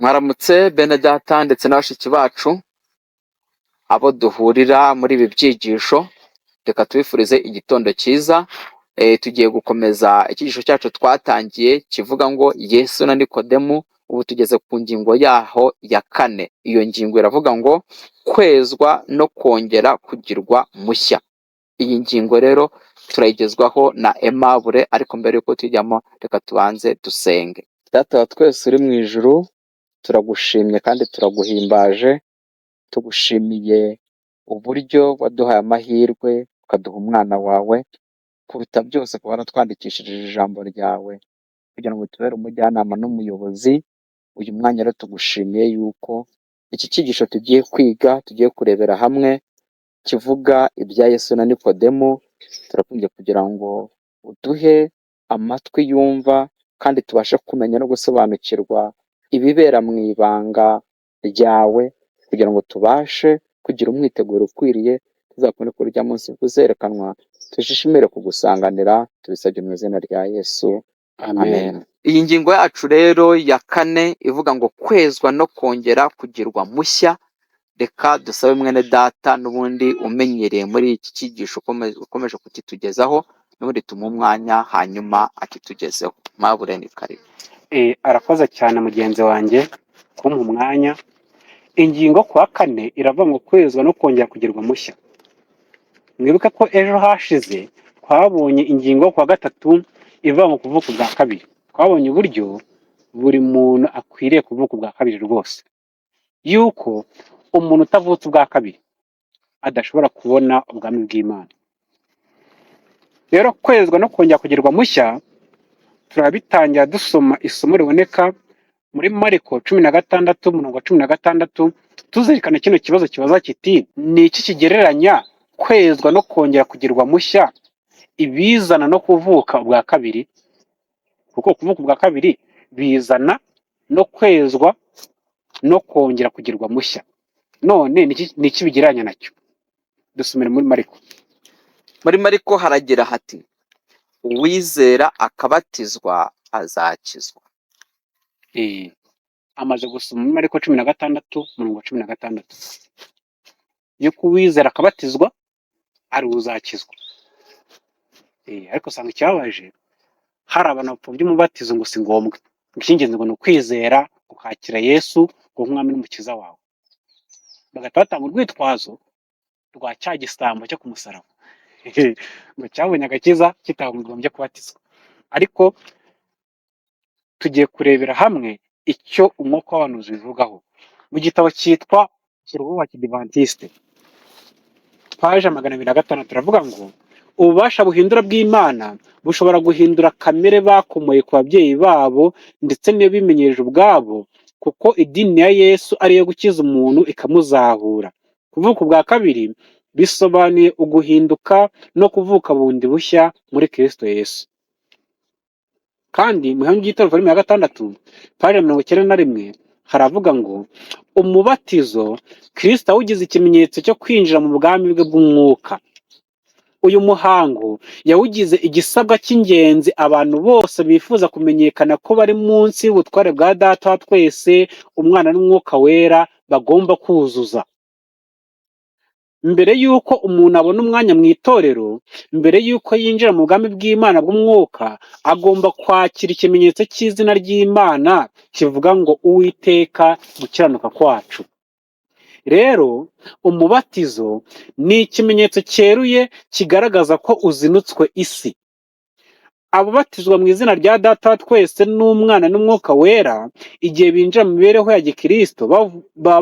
Mwaramutse bene data ndetse na bashiki bacu, abo duhurira muri ibi byigisho, reka tubifurize igitondo cyiza. Tugiye gukomeza icyigisho cyacu twatangiye kivuga ngo Yesu na Nikodemu, ubu tugeze ku ngingo yaho ya kane. Iyo ngingo iravuga ngo kwezwa no kongera kugirwa mushya. Iyi ngingo rero turayigezwaho na Aimable, ariko mbere y'uko tujyamo reka tubanze dusenge. Data wa twese uri mu ijuru, turagushimye kandi turaguhimbaje, tugushimiye uburyo waduhaye amahirwe ukaduha umwana wawe, kuruta byose kuba waratwandikishirije ijambo ryawe kugira ngo tubere umujyanama n'umuyobozi. Uyu mwanya rero tugushimiye yuko iki cyigisho tugiye kwiga, tugiye kurebera hamwe, kivuga ibya Yesu na Nikodemu. Turakunze kugira ngo uduhe amatwi yumva kandi tubashe kumenya no gusobanukirwa ibibera mu ibanga ryawe, kugira ngo tubashe kugira umwiteguro ukwiriye, tuzakubone kuri urya munsi uzerekanwa, tujishimire kugusanganira. Tubisabye mu izina rya Yesu, amen. Iyi ngingo yacu rero ya kane ivuga ngo kwezwa no kongera kugirwa mushya. Reka dusabe mwene data n'ubundi umenyereye muri iki cyigisho ukomeje kukitugezaho, n'ubundi tumuhe umwanya hanyuma akitugezeho. Mabure, ni karibu. Arakoze cyane mugenzi wanjye kumpa umwanya. Ingingo ku wa kane iravuga ngo kwezwa no kongera kugirwa mushya. Mwibuke ko ejo hashize twabonye ingingo ku wa gatatu ivuga ngo kuvuka ubwa kabiri. Twabonye uburyo buri muntu akwiriye kuvuka ubwa kabiri rwose, yuko umuntu utavutse ubwa kabiri adashobora kubona ubwami bw'Imana. Rero kwezwa no kongera kugirwa mushya turabitangira dusoma isomo riboneka muri Mariko 16, umurongo wa 16, tuzirikana kino kibazo kibaza kiti: ni iki kigereranya kwezwa no kongera kugirwa mushya ibizana no kuvuka ubwa kabiri? Kuko kuvuka ubwa kabiri bizana no kwezwa no kongera kugirwa mushya. None ni iki bigereranya nacyo? Dusomere muri Mariko. Muri Mariko haragira hati: uwizera akabatizwa azakizwa. Amaze gusoma muri Mariko 16, umurongo wa 16, yuko uwizera akabatizwa ari we uzakizwa. Ariko usanga ikibabaje hari abantu bapfobya umubatizo ngo si ngombwa, ngo icy'ingenzi ngo ni ukwizera ukakira Yesu ngo nk'umwami n'umukiza wawe, bagahita batanga urwitwazo rwa cya gisambo cyo ku musaraba ngo cyabonye agakiza kitagombye kubatizwa. Ariko tugiye kurebera hamwe icyo umwuka w'abahanuzi bivugaho. Mu gitabo cyitwa Uruhu wa Kidivantiste, paje 206, turavuga ngo ububasha buhindura bw'Imana bushobora guhindura kamere bakomoye ku babyeyi babo ndetse n'iyo bimenyereje ubwabo, kuko idini ya Yesu ari iyo gukiza umuntu ikamuzahura. Kuvuka ubwa kabiri bisobanuye uguhinduka no kuvuka bundi bushya muri Kristo Yesu. Kandi mu ihame ry'itorero, volume ya 6, paje 91, haravuga ngo umubatizo Kristo awugize ikimenyetso cyo kwinjira mu bwami bwe bw'umwuka. Uyu muhango yawugize igisabwa cy'ingenzi abantu bose bifuza kumenyekana ko bari munsi y'ubutware bwa Data wa twese, Umwana n'Umwuka Wera bagomba kuzuza. Mbere y'uko umuntu abona umwanya mu itorero, mbere y'uko yinjira mu bwami bw'Imana bw'umwuka, agomba kwakira ikimenyetso cy'izina ry'Imana kivuga ngo Uwiteka gukiranuka kwacu. Rero umubatizo ni ikimenyetso cyeruye kigaragaza ko uzinutswe isi. Ababatizwa mu izina rya Data wa twese n'Umwana n'Umwuka Wera, igihe binjira mu mibereho ya gikristo, baba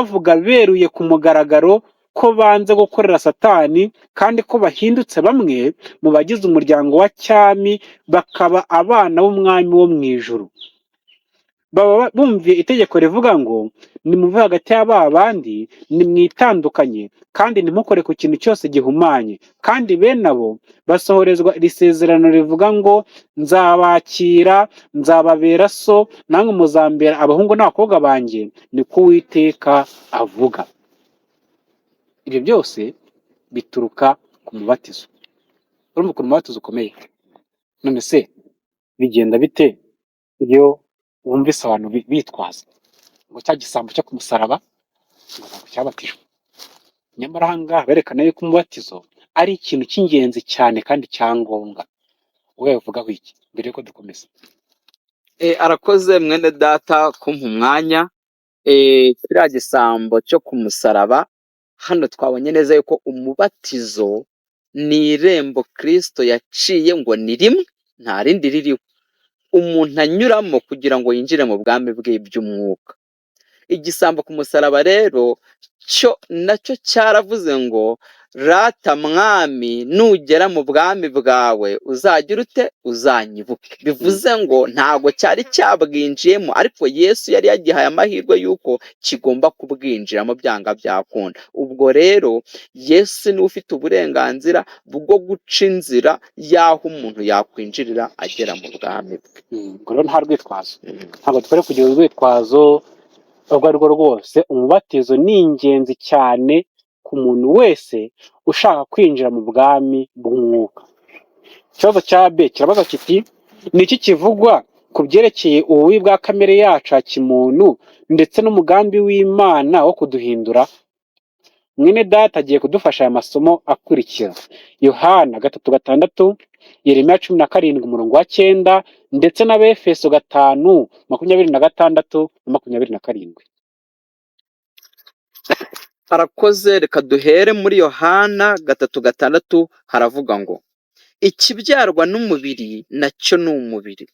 bavuga beruye ku mugaragaro ko banze gukorera Satani kandi ko bahindutse bamwe mu bagize umuryango wa cyami, bakaba abana b'umwami wo mu ijuru. Baba bumviye itegeko rivuga ngo nimuve hagati ya ba bandi, nimwitandukanye kandi ntimukore ku kintu cyose gihumanye. Kandi bene abo basohorezwa iri sezerano rivuga ngo nzabakira, nzababera so, namwe muzambera abahungu n'abakobwa banjye, niko Uwiteka avuga. Ibyo byose bituruka ku mubatizo. Urumva ukuntu umubatizo ukomeye? None se bigenda bite iyo Wumvise abantu bitwaza ngo cya gisambo cyo ku musaraba ngo ntabwo cyabatijwe. Nyamara aha ngaha berekana yuko umubatizo ari ikintu cy'ingenzi cyane kandi cya ngombwa. Wowe uvugaho iki mbere yuko dukomeza? Arakoze mwene data kumpa umwanya. Kiriya gisambo cyo ku musaraba, hano twabonye neza yuko umubatizo ni irembo Kristo yaciye, ngo ni rimwe, nta rindi ririho, umuntu anyuramo kugira ngo yinjire mu bwami bw'iby'umwuka. Igisambo ku musaraba rero cyo nacyo cyaravuze ngo: "Rata mwami, nugera mu bwami bwawe uzagira ute? Uzanyibuke." Bivuze ngo ntabwo cyari cyabwinjiyemo, ariko Yesu yari yagihaye amahirwe y'uko kigomba kubwinjiramo byanga byakunda. Ubwo rero Yesu niwe ufite uburenganzira bwo guca inzira y'aho umuntu yakwinjirira agera mu bwami bwe. Ubwo rero nta rwitwazo. Ntabwo dukwiye kugira urwitwazo urwo ari rwo rwose. Umubatizo ni ingenzi cyane ku muntu wese ushaka kwinjira mu bwami bw'umwuka. Ikibazo cya B kirabaza kiti: "Ni iki kivugwa ku byerekeye ububi bwa kamere yacu ya kimuntu ndetse n'umugambi w'Imana wo kuduhindura?" Mwene data agiye kudufasha aya masomo akurikira: Yohana 3:6, Yeremiya 17 umurongo wa 9, ndetse n'Abefeso 5:26 na 27. Arakoze. Reka duhere muri Yohana 3:6. Haravuga ngo: "Ikibyarwa n'umubiri nacyo ni umubiri,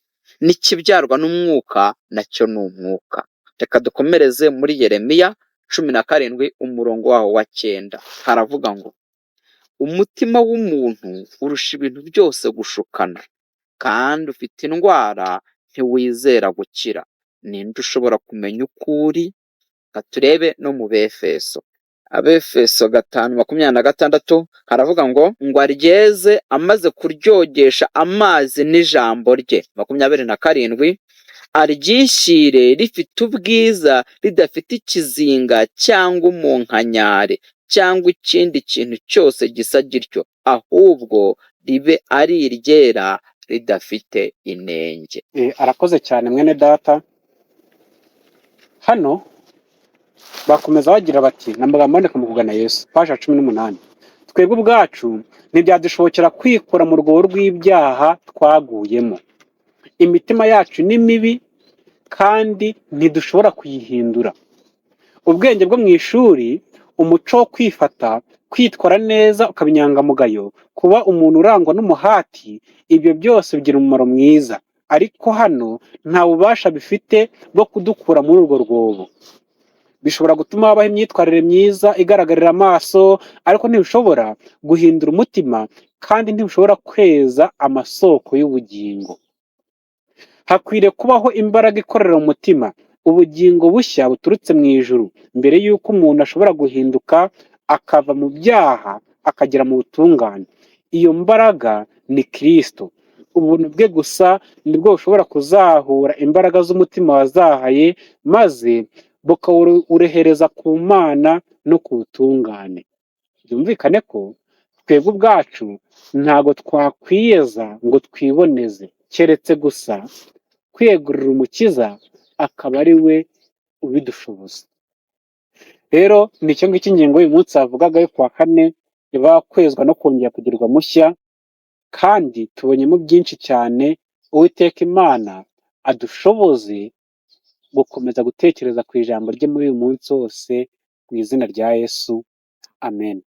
n'ikibyarwa n'umwuka nacyo ni umwuka." Reka dukomereze muri Yeremiya 17 umurongo waho wa 9. Haravuga ngo: "Umutima w'umuntu urusha ibintu byose gushukana, kandi ufite indwara ntiwizera gukira. Ninde ushobora kumenya uko uri?" Reka turebe no mu Befeso. Abefeso 5:26 haravuga ngo aryeze amaze kuryogesha amazi n'ijambo rye. 27: aryishyire rifite ubwiza, ridafite ikizinga cyangwa umunkanyari cyangwa ikindi kintu cyose gisa gityo, ahubwo ribe ari iryera ridafite inenge. Arakoze cyane mwene data. Hano bakomeza bagira bati, ni amagambo aboneka mu Kugana Yesu, paji ya 18: "Twebwe ubwacu ntibyadushobokera kwikura mu rwobo rw'ibyaha twaguyemo. Imitima yacu ni mibi kandi ntidushobora kuyihindura. Ubwenge bwo mu ishuri, umuco wo kwifata, kwitwara neza ukaba inyangamugayo, kuba umuntu urangwa n'umuhati, ibyo byose bigira umumaro mwiza, ariko hano nta bubasha bifite bwo kudukura muri urwo rwobo. Bishobora gutuma habaho imyitwarire myiza igaragarira amaso, ariko ntibishobora guhindura umutima kandi ntibishobora kweza amasoko y'ubugingo. Hakwiriye kubaho imbaraga ikorera mu mutima, ubugingo bushya buturutse mu ijuru, mbere y'uko umuntu ashobora guhinduka akava mu byaha akagera mu butungane. Iyo mbaraga ni Kristo. Ubuntu bwe gusa nibwo bushobora kuzahura imbaraga z'umutima wazahaye, maze bukawurehereza ku Mana no ku butungane." Byumvikane ko twebwe ubwacu ntabwo twakwiyeza ngo twiboneze, keretse gusa kwiyegurira Umukiza akaba ari we ubidushoboza. Rero ni icyo ngicyo ingingo y'uyu munsi yavugaga yo kuwa kane, iba kwezwa no kongera kugirwa mushya, kandi tubonyemo byinshi cyane. Uwiteka Imana adushoboze gukomeza gutekereza ku ijambo rye muri uyu munsi wose, mu izina rya Yesu, amen.